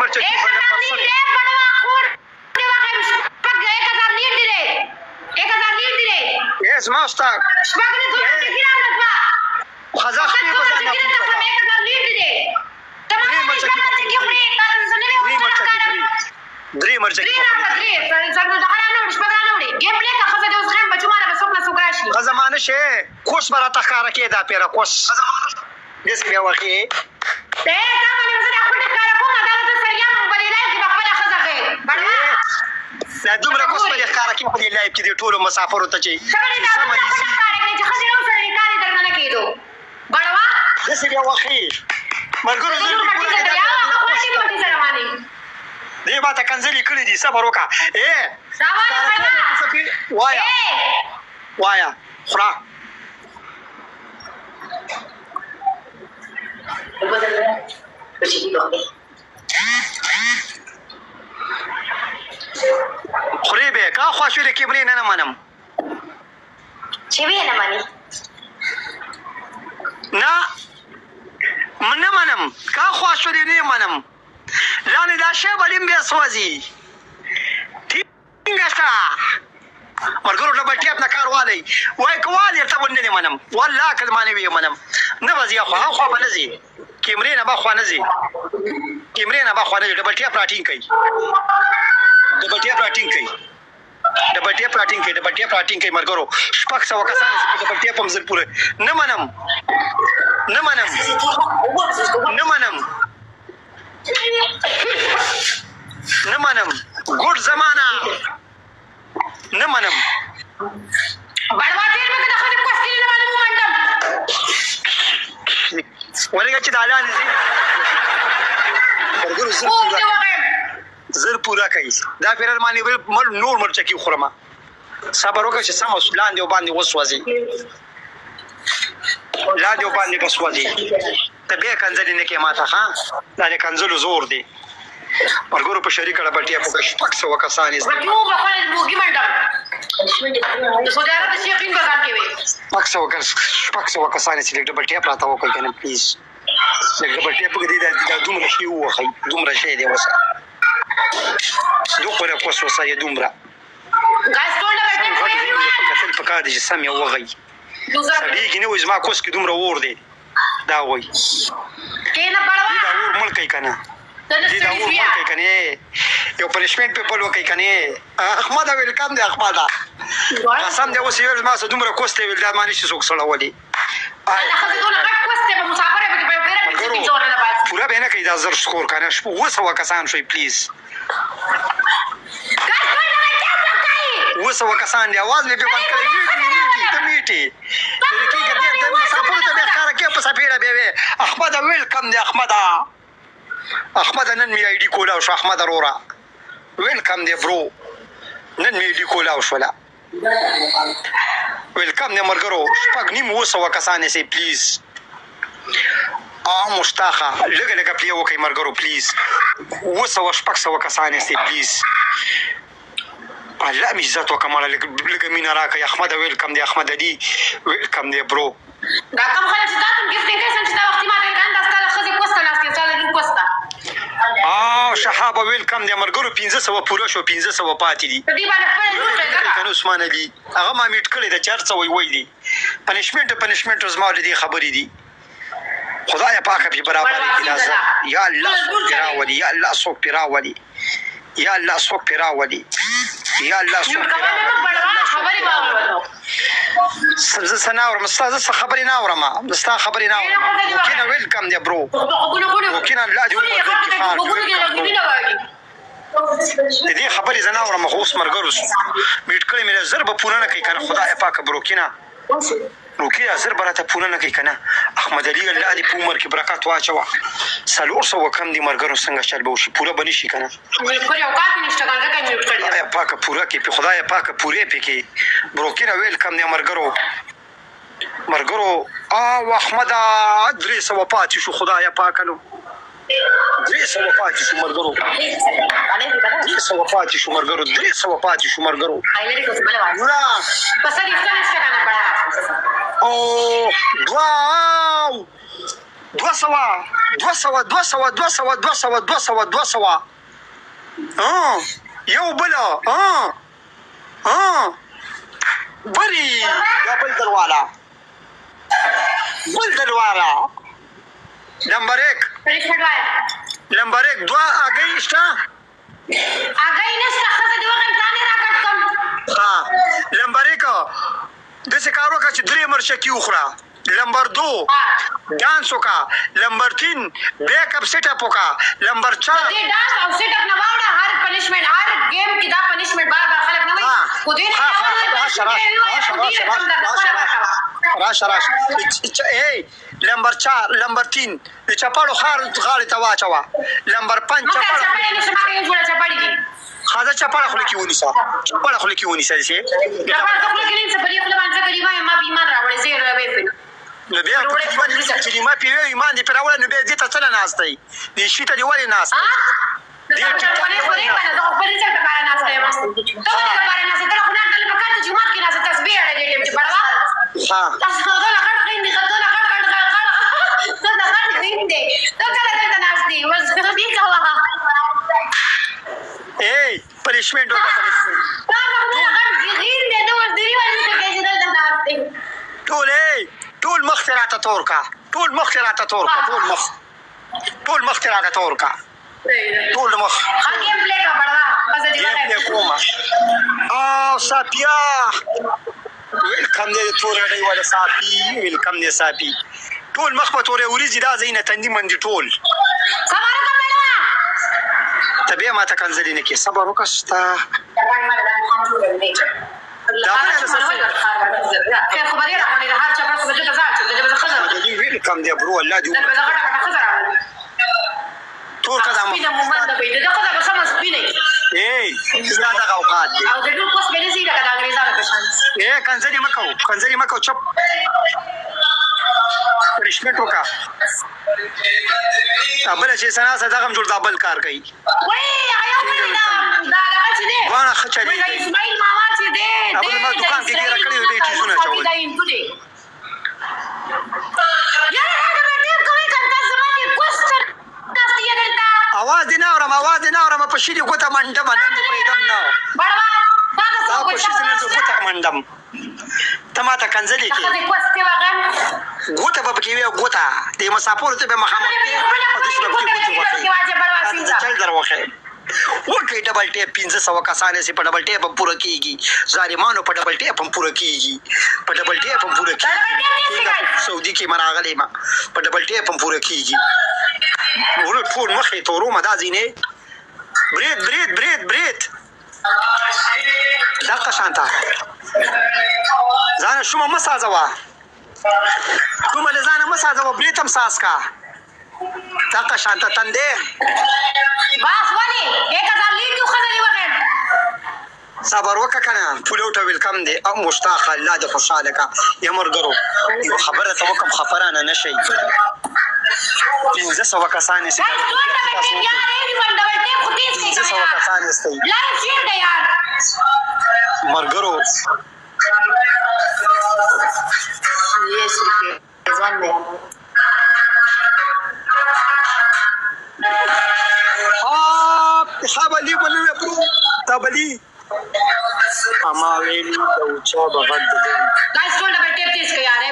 مرچکي په نمبر سره. ای زما ستا خزه خپې په ځان نه درې مرچکي درې مرچکي درې مرچکي خزه ما نه شي کوس به راته ښکاره کې دا پیره کوس داسې بیا وخې. دا دومره کوس به دې ښکاره کې په دې لایف کې دې ټولو مسافرو ته چې سمه دي سي داسې بیا وخې ملګرو زه دې پوره کړه دې ما ته کنځلې کړې دي صبر وکړه. ای وایا وایا خورا خورې به کا خوا شوې د کیمرې نه نه منم چې ویې نه مني. نه نه منم کا خوا شوې نه منم لاندې دا شی به لیم بیا سوځي ټینګه شه ملګرو ډبل ټیپ نه کار والی وای که والی ته به نه منم والله که زما نه وي منم نه به ځي اخوا اخوا به نه ځي کیمرې نه به خوا نه ځي کیمرې نه به خوا نه ځي ډبل ټیپ راټینګ کوي ډبل ټیپ راټینګ کوي ډبل ټیپ راټینګ کوي ډبل ټیپ راټینګ کوي ملګرو 600 کسان چې په ډبل ټیپ هم زر پوره نه منم نه منم نه منم نه منم ګډ زمانہ نه منم. ولګه چې د اعلان دي ملګرو زر پوره زر پوره کوي دا پیرل معنی ویل مل نور مرچکی خورم صبر وکړه چې سم لاندې او باندې وسوځي لاندې او باندې بسوځي ته بیا کنځلې نه کې ماته ښه دا د کنځلو زور دی ملګرو په شریکه ډبلټیا په 600 کسان یې 600 کسان یې چې لږ ډبل ټیپ راته وکړئ که نه پلیز لږ ډبل ټیپ وکړئ دا دومره شی ووهئ دومره شی دی وسه دومره کوس وسه یې دومره سم غټ کتل پکار دي چې سم یې وغوي سړیږي نه وایي زما کوس کې دومره اور دی دا وایي دا اور مړ کوي که نه دې دا اور مړ کوي که نه یو پنشمنټ په بل وکړي که نه احمده ویلکم دی احمده قسم دی اوس یې زما سره دومره کوس دی ویل دا ما نشي څوک سړولی پوره به نه کوي دا زر سکور که نه 700 کسان شوي پلیز 700 کسان دی اواز مې پرې بند کړی میټ ته میټې کېږه بیا ته مسافرو ته بیا ښکاره کې په څپېړه بیا وې احمده ویلکم دی احمده احمده نن مې آی ډي کولاو شو احمده وروره ویلکم دی برو نن مې آی ډي کولاو شوله ویلکم دی ملګرو 650 کسان یې سئ پلیز مشتاقه لږه لږه پلی وکړئ ملګرو پلیز 700 600 کسان یې سئ پلیز الله مې عزت وکړه مړه لږه مینه راکړئ احمده ویلکم دی احمد علي ویلکم دی برو دا کوم خلک چې تاسو ګفټینګ کوي چې دا وختي ما ته ګان دا ستاسو خزي کوسته ناست یو ستاسو لور کوسته. شهاب ویلکم دی ملګرو 500 پوره شو 500 پاتې دي. په دې باندې خپل لور ته کنه عثمان علي هغه ما میټ کړی د چر څه وای وای دي پنشمنټ پنشمنټ زما له دې خبرې دي خدای پاک په برابر کې لازم یا الله څوک پیراولي یا الله څوک پیراولي یا الله څوک پیراولي یا الله څوک پیراولي. زه څه نه اورم ستا زه څه خبرې نه اورم ستا خبرې نه اورم. وکینه ویلکم دی برو وکینه الله دې عمر درکړي خان د دې خبرې زه نه اورم خو اوس ملګرو میټ کړی مې زر به پوره نه کوي که نه خدای پاکه بروکینه روکیه زر به راته پوره نه کوي که نه احمد علي الله دې په عمر کې برکت واچوه 400 کم دي ملګرو څنګه چل به وشي پوره به نه شي که نه خدای پاکه پوره کې په خدای پاکه پورې پې کې بروکینه ویلکم دی ملګرو ملګرو او احمده 300 پاتې شو خدای پاکه نو 300 پاتې شو ملګرو 300 پاتې شو ملګرو 300 پاتې شو ملګرو نه او دوا 200 200 200 200 200 200 200. ها یو بل، ها ها بری یا بل دروالا، بل دروالا. نمبر 1، نمبر 1. دوه اګۍ شته؟ اګۍ نشته، ښځه دې وغیم، تا نه راکټ کم. ها، نمبر 1 داسې کار وکړه چې درې مرچکي وخوره. نمبر 2 ډانس وکړه. نمبر 3 بیک اپ سیټ اپ وکړه. نمبر 4 دې ډانس او سیټ اپ نه واوړه. هر پنشمنټ، هر ګیم کې دا پنشمنټ بار بار خلک نه وایي، خو دې نه راشه راشه. ای نمبر 4، نمبر 3 د چپړو خار غاړې ته واچوه. نمبر 5 چپړه خاصه چپړه خوله کې ونیسه، چپړه خوله کې ونیسه. چې چپړه خوله کې نیسه، په دې خوله باندې کلمه ما به ایمان راوړې، زه یې راوړې. نو بیا کلمه پې وې، ایمان دې پرې راوړی، نو بیا دې ته څه له ناست دی؟ دې شي ته دې ولې ناست دی؟ دې ټیکټاک خورې کنه، زه خپل رزق لپاره ناست یم. ته ولې لپاره ناست؟ ته خو نه کله په کار ته جومات کې ناست تسبیح اړې دې ټیم چې پروا. ها تاسو دا غړ غین دي، دا غړ غړ غړ غړ، دا غړ غین دي. ته کله دلته ناست دی؟ وس دې کوه. ای پنشمنټ وکړه، پنشمنټ. دا غړ غین دی، ته وس دې ولې څه کې دلته ناست دی؟ ټول، ای ټول مخ ته راته تور کا، ټول مخ ته راته تور کا، ټول مخ، ټول مخ ته راته تور کا، ټول مخ. ها گیم پلی کا بڑوا، پس دې گیم پلی کومه. او ساپیا ویلکم دې، تور ډی ولا ساپی ویلکم دې ساپی. ټول مخ په تورې وریځې دا ځینه تندي مندي ټول. صبر وکړه بڑوا، ته بیا ماته کنځلې نه کې. صبر وکړه ستا ویلکم دې برو، الله دې تور کدا مخ. ای ستا دغه اوقات دی او د لور کوس به نسی لکه د انګریزانو په شان. ای کنځلې مه کوه، کنځلې مه کوه، چپ. پنشمنټ وکړه. دا بله چې سنا سره دغه هم جوړ، دا بل کار کوي. وای هغه یو بل دا دا دغه چې دی، دواړه ښه چلېږي. اسماعیل ماما چې دی، هغه ما دکان کې ګیره کړې وې، چیزونه چول. یاره دا به ډېر کوي کنه، تاسو زما دې کوس ته ناست یې دلته. اواز دې نه اورم، اواز دې نه اورم. په شیدې ګوته منډم، نن دې پرېږدم نه. بړوا دا په شیدې نن ګوته منډم. ته ماته کنځلې کې ګوته به پکې وي، ګوته دې مسافرو ته به مخامخ کې او داسې به پکې ګوتې وښیي، چل در وښیم. وکړئ ډبل ټیپ. 500 کسان یې په ډبل ټیپ هم پوره کېږي، ظالمانو، په ډبل ټیپ هم پوره کېږي، په ډبل ټیپ هم پوره کېږي. سعودي کې ما راغلی ما، په ډبل ټیپ هم پوره کېږي. ورو ټول مخ یې تورو ما دا ځینې برید برید برید برید دغه شانته. ځانه شومه مه سازوه، شومه له ځانه مه سازوه، برید هم ساز کا دغه شانته تندې. بس ولې 1000 لیډ یو ښځه دې وغیم. صبر وکړه که نه. پولو ته ویلکم دی او مشتاق، الله دې خوشحاله کا. یا ملګرو یو خبره ته وکړم، خفه رانه نه شئ. 500 کسان یې، 500 کسان یې ملګرو. تابلی بلوي برو تابلی اما ویلی د اوچا بغد د ګایس ټول ډبل ټیپ تیز کړئ یار.